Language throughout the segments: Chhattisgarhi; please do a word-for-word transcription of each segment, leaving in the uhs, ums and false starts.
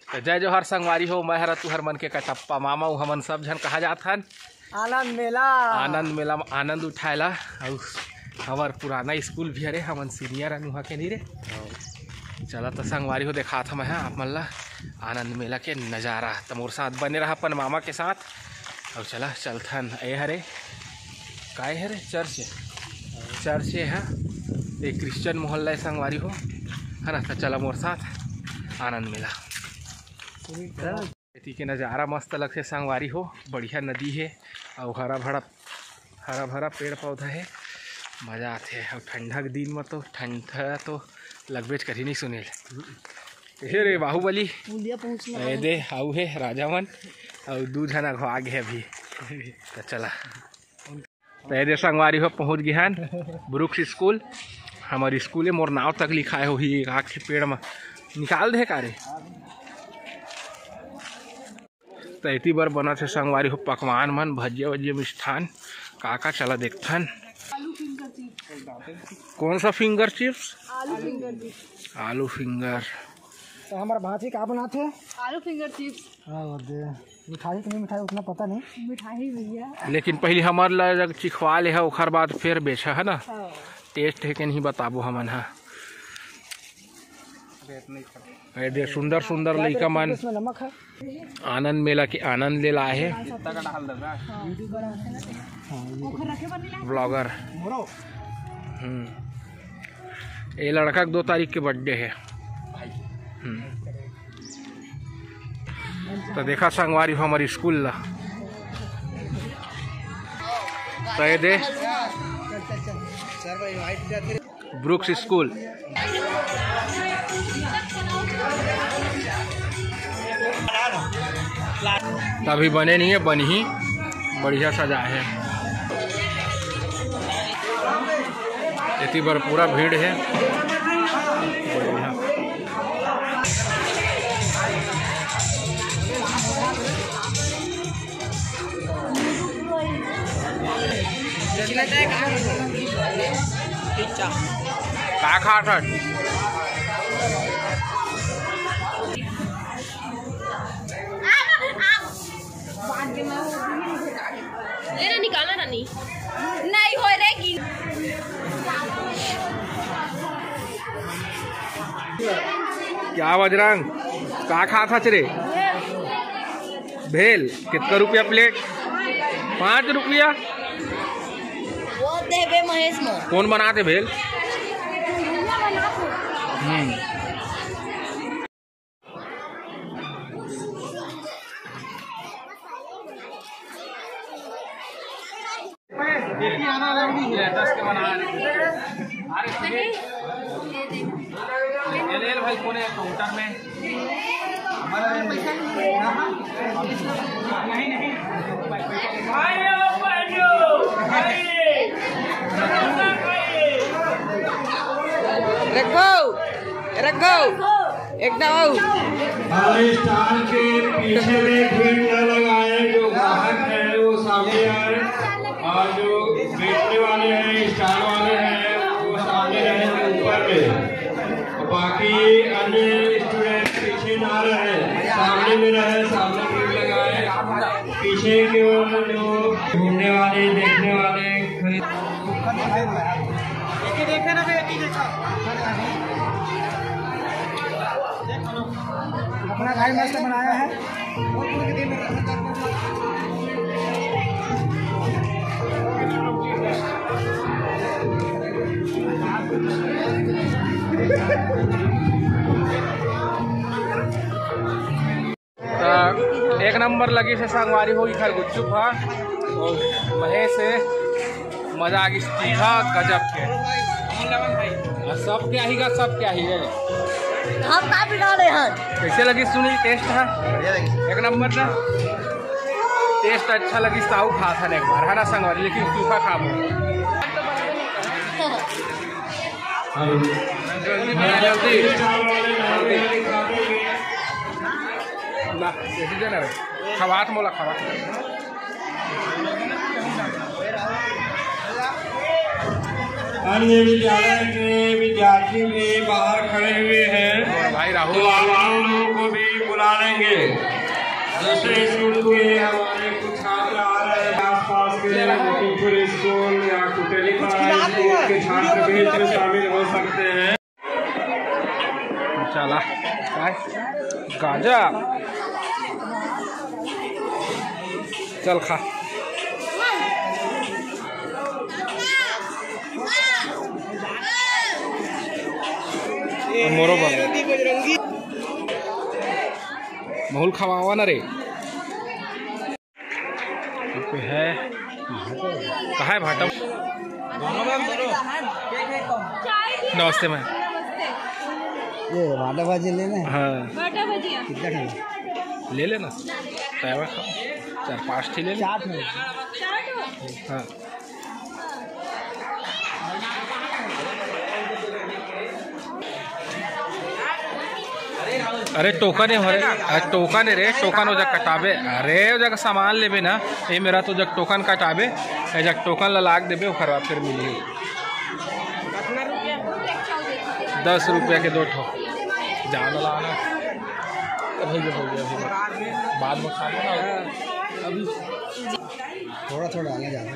तो जय जोहार संगवारी हो, मैं हरा तुहर मन के कटप्पा मामा। उ हमन सब झन कहाँ जात हन? आनंद मेला। आनंद मेला में आनंद उठाए ला। अउ हमर पुराना स्कूल भी हरे, हमन सीनियर हन उहाँ के नहीं रे। चला तो संगवारी हो, देखात हन मैं ह आप मन ला आनंद मेला के नजारा। तो मोर साथ बने रहा अपन मामा के साथ। अउ चला चलथन। ए हरे, काय हरे? चर्च। चर्च हे, एक क्रिश्चियन मोहल्ला हे संगवारी हो, है ना? तो चला मोर साथ आनंद मेला। एती के नज़ारा मस्त लगथे संगवारी हो, बढ़िया नदी हे अउ हरा भरा, हरा भरा पेड़ पौधा हे, मजा आथे। अउ ठंडा के दिन में तो ठंडा तो लगबेच करही नहीं सुनील। हे रे बाहुबली, पुलिया पहुंचने ए वाला दे आऊ हे राजा मन, अउ दू झन अघवा गे अभी। तो चला। तो ए दे संगवारी हो पहुंच गे हन ब्रुक्स स्कूल। हमर स्कूल हे, मोर नाव तक लिखाए होही एक आख के पेड़ म निकाल दे का रे। तो एती बर बनत हे संगवारी हो पकवान मन, भजिया वजिया मिष्ठान का का, चला देखथन। आलू फिंगर चिप्स। कौन सा फिंगर चिप्स? आलू फिंगर चिप्स। आलू फिंगर। तो हमारा भांची का बनाते? आलू फिंगर चिप्स। हाँ, वो दे। मिठाई तो नहीं मिठाई, उतना पता नहीं। मिठाई भैया। लेकिन पहले हमार ला जग चिखवा ले है, ओखर बाद फिर बेचा है ना। हाँ। टेस्ट है कि नहीं बताबो हमन हा। ए दे सुंदर सुंदर लइका मन इसमें नमक है। आनंद मेला के आनंद ले ला हे। हाँ, ये ब्लॉगर। हम्म। ये लड़का के दो तारीख के बर्थडे है। हम्म। तो देखा संगवारी हो हमर स्कूल ला। तो ये दे। Brooks school. अभी बने नहीं है, बनही, बढ़िया सजा है। एती बर पूरा भीड़ है, बढ़िया। का खात हस? ले ना, निकाला ना, नहीं। नहीं हो रे, गिन। क्या बजरंग, का खात हस रे? भेल। कितना रुपया प्लेट? पाँच रुपया। वो देबे महेश मोर। कौन बनाते भेल? हम्म। रखो, रखो, एकदम आओ। हमारे स्टॉल के पीछे में भीड़ न लगाएं, जो ग्राहक हैं वो सामने आए, और जो बेचने वाले हैं, स्टॉल वाले हैं, वो सामने रहें ऊपर में। बाकी अन्य स्टूडेंट पीछे ना रहे, सामने में रहे, सामने भीड़ लगाए। पीछे की ओर जो घूमने वाले, देखने वाले, खरीद अपना भाई मस्त बनाया है। त एक नंबर लगिस हे संगवारी हो इखर गुपचुप हा। अउ महेश हे, मजा आ गिस, तीखा गजब के। अउ सबके आही गा, सबके आही रे। हम का बिगाड़े हन? कैसे लगिस सुनील टेस्ट हा? बढ़िया लगिस। एक नंबर ना? टेस्ट अच्छा लगिस त अउ खाथन एक बार, है ना संगवारी? लेकिन सूखा खाबो। जल्दी बना, जल्दी। ना, ऐसे दे ना रे। खवात मोला खवात। अन्य विद्यालय के विद्यार्थी भी बाहर खड़े हुए हैं। और भाई राहुल। तो आप लोगों को भी डालेंगे। दूसरे स्कूल के हमारे कुछ छात्र आ रहे हैं, आसपास के मुकुटपुर स्कूल या कुटेली पारा स्कूल के छात्र भी इसमें शामिल हो सकते हैं। चला, काय? गांजा। चल खा। मोरो बा। माहौल खवावा ना रे। है, कहाँ है भाटा? नमस्ते मैम। ये भाटा भाजी लेना है? हाँ। भाटा भजिया। कितना खाना? ले लेना। तैयार खाओ। चार पाँच ठी ले ले। चार ठी। चार ठो? हाँ। अरे टोकन हे, अरे, अरे टोकन हे रे, टोकन ओ जग कटाबे। अरे ओ जग सामान लेबे ना, ए मेर तो जग टोकन कटाबे, ए जग टोकन ला लाग देबे, ओकर बाद फिर मिलही। दस रुपया के दो ठो। जाना लाना। भैया, भैया, भैया। बाद में खा लेना। अभी थोड़ा, थोड़ा आगे जाना।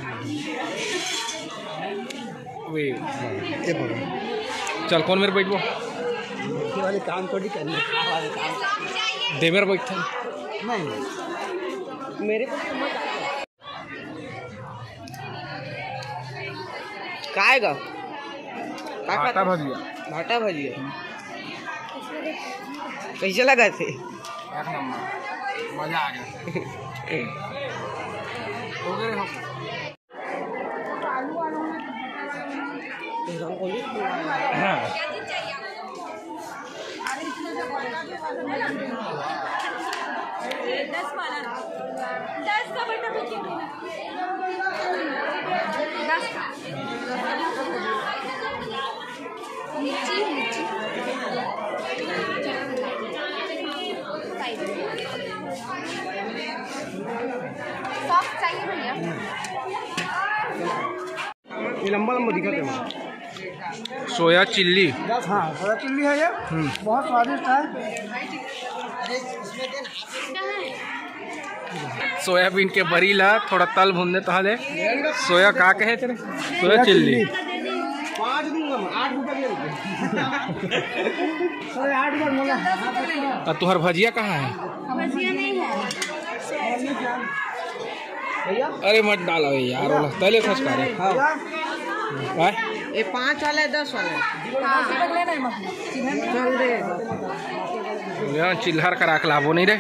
वे। हाँ, ये पकड़। चल, कौन मेर बैठबो? ये वाले काम थोड़ी करने, काम वाले काम। दे मेर बैठे। नहीं, नहीं। मेरे को तो मत आए। काय गा? का भाटा खाते? भजिया। भाटा भजिया। कैसे लगा थे? एक नंबर, मजा आ गया। हो गए हो। दस वाला, दस का बटा दो, दस का। मिर्ची, मिर्ची। सॉफ्ट चाहिए भैया। ये लंबा लंबा दिखा दे। Soya chilli. हाँ, सोया चिल्ली है ये। हम्म। बहुत स्वादिष्ट है। सोयाबीन के बरी ला थोड़ा तल भून दे तहाले। सोया का कहे तेरे? Soya chilli. पाँच दूंगा मैं, आठ रुपया के। सोया आठ बार बोला। और तुहर भजिया कहाँ है? भजिया नहीं है। अरे मत डालो यार, ओला तले खसका रे। हाँ। ये पाँच वाला है, दस वाला है। हाँ। चल दे। यहाँ चिल्हर करा के लाबो नहीं रे।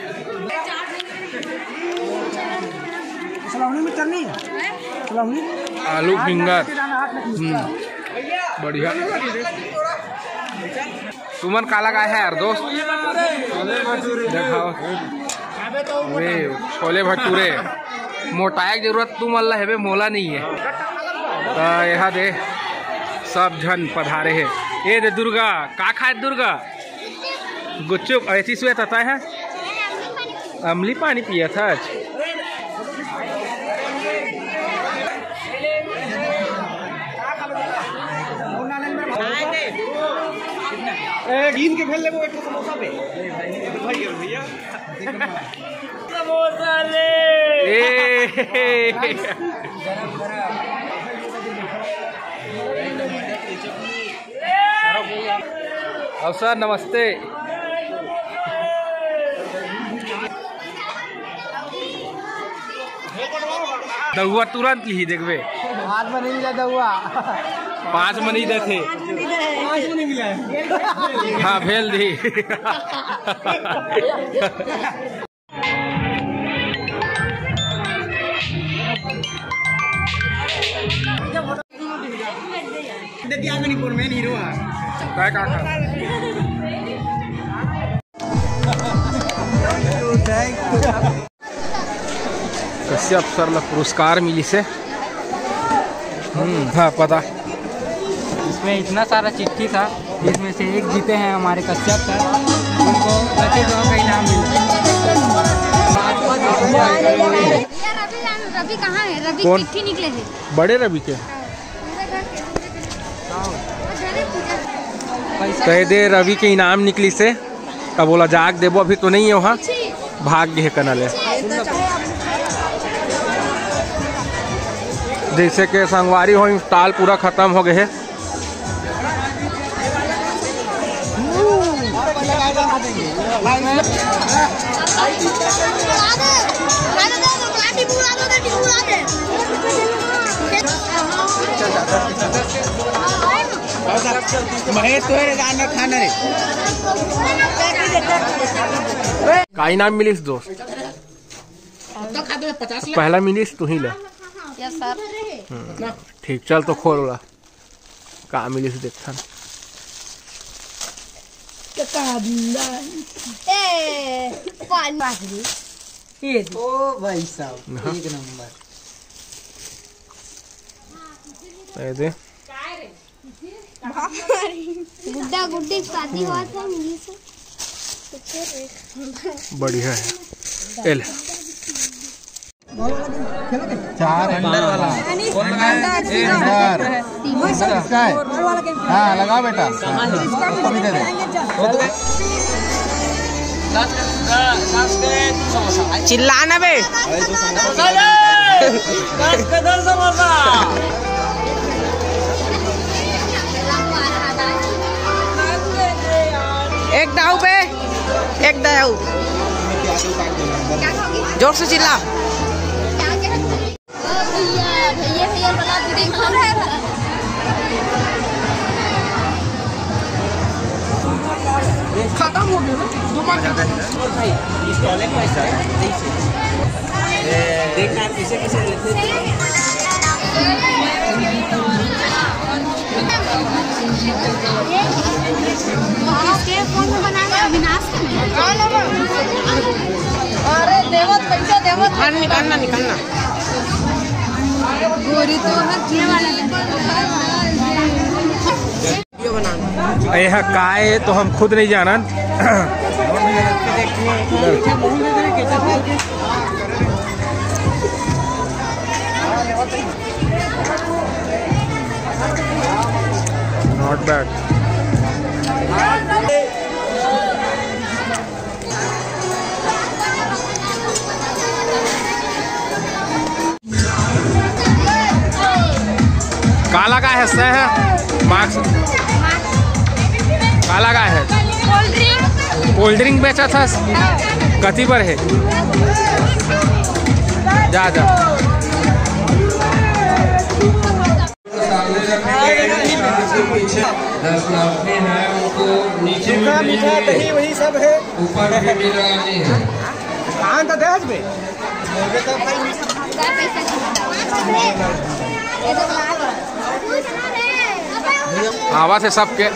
सलामी में चटनी है। सलामी। आलू फिंगर। हम्म। बढ़िया। तुमन का लगाए है यार दोस्त? देखाओ। वे छोले भटूरे। मोटाए के जरूरत तुमन ला हेबे, मोला नहीं है। त यहाँ दे सब झन पधारे हे। ए दे दुर्गा, का खाए दुर्गा? गुपचुप, ऐसी सुए तता है। अमली पानी पिया था आज। ए, गिन के फेर लेबो एक समोसा पे। भैया, भैया। समोसा ले। ए। अवसर नमस्ते। दउआ तुरंत ही देखबे। हाथ में नहीं मिला दउआ। पाँच में नहीं देथे। पाँच में नहीं मिला है। हाँ, भेल दी। देखिए, आदमी मेन हीरो है। काय का खा? कश्यप सर ला पुरस्कार मिलिस हे। हम्म, हाँ, पता। इसमें इतना सारा चिट्ठी था, इसमें से एक जीते हैं हमारे कश्यप सर, उनको लकी ड्रॉ का इनाम मिला। भैया, रवि, रवि कहाँ है? रवि कौन? चिट्ठी निकले हे। बड़े रवि के? कह दे रवि के इनाम निकलिस हे। अब ओला जाग देबो, अभी तो नहीं है वहाँ, भाग गे हे कना ले। जैसे कि संगवारी हो, स्टॉल पूरा खत्म हो गए है। महेश, तोरे जाना खाना रे। का इनाम मिलिस दोस्त? पहला मिलिस तुही ला। Yes sir. हम्म, ठीक, चल तो खोल ला। का मिलिस देखथन। ए, पानी। ये दे। ओ भाई साहब, हाँ। एक नंबर। ये दे। गुड्डा गुड्डी शादी हुआ था, मिली से। बढ़िया है। ए ले। चार है। अंडर वाला। अंडर। इसका है। हाँ, लगा बेटा। हाँ, उसको भी दे दे। चिल्लाना बे। एक दाव बे, एक दाव। जोर से चिल्ला। खत्म हो गया ना, दो बार ज्यादा है ना। भाई, इस टॉयलेट में ऐसा है, सही से। देखना है, पीछे पीछे रहते हैं। इसके फोन में बना के अविनाश के में। अरे देवत, पैसा देवत। निकालना, निकालना, निकालना। गोरी तो है, ये वाला। ये ह काय हे तो हम खुद नहीं जानन। Not bad। काला का है, सह है? मास्क। काला का है? Cold drink. कोल्ड ड्रिंक बेचा था? कति बर है? जा, जा। सामने रखेंगे, पीछे दर्शनार्थी हैं, उनको नीचे में मीठा, दही, वही सब है। ऊपर भी मिला नहीं है। खान तो दे हजबे। आवा थे सबके।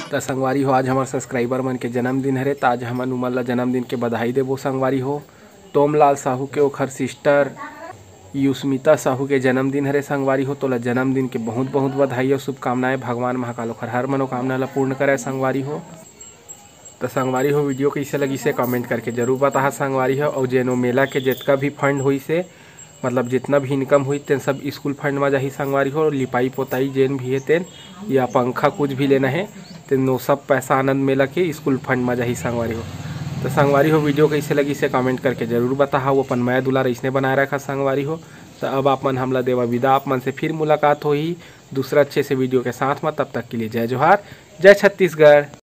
त संगवारी हो, आज हमर सब्सक्राइबर मन के जन्मदिन हरे, त आज हमन उमन ला जन्मदिन के बधाई देबो संगवारी हो। तोमलाल साहू के ओखर सिस्टर युष्मिता साहू के जन्मदिन हरे संगवारी हो, तोला जन्मदिन के बहुत बहुत बधाई अउ शुभकामनाएं। भगवान महाकाल ओखर हर मनोकामना ला पूर्ण करे संगवारी हो। त संगवारी हो, वीडियो कइसे लगिस हे कमेंट करके जरूर बताहा संगवारी हो। अउ जेनो मेला के जतका भी फंड होइस हे, मतलब जितना भी इनकम होइस, तेन सब स्कूल फंड म जाही संगवारी हो। लिपाई पोताई जेन भी हे तेन, या पंखा कुछ भी लेना हे, तेन ओ सब पैसा आनंद मेला के स्कूल फंड म जाही संगवारी हो। त संगवारी हो, वीडियो कइसे लगिस हे कमेंट करके जरूर बताहा। अपन मया दुलार अइसने बनाए रखा संगवारी हो। त अब आप मन हमला देवा विदा, आप मन से फिर मुलाकात होही दूसरा अच्छे से वीडियो के साथ म। तब तक के लिए जय जोहार, जय छत्तीसगढ़।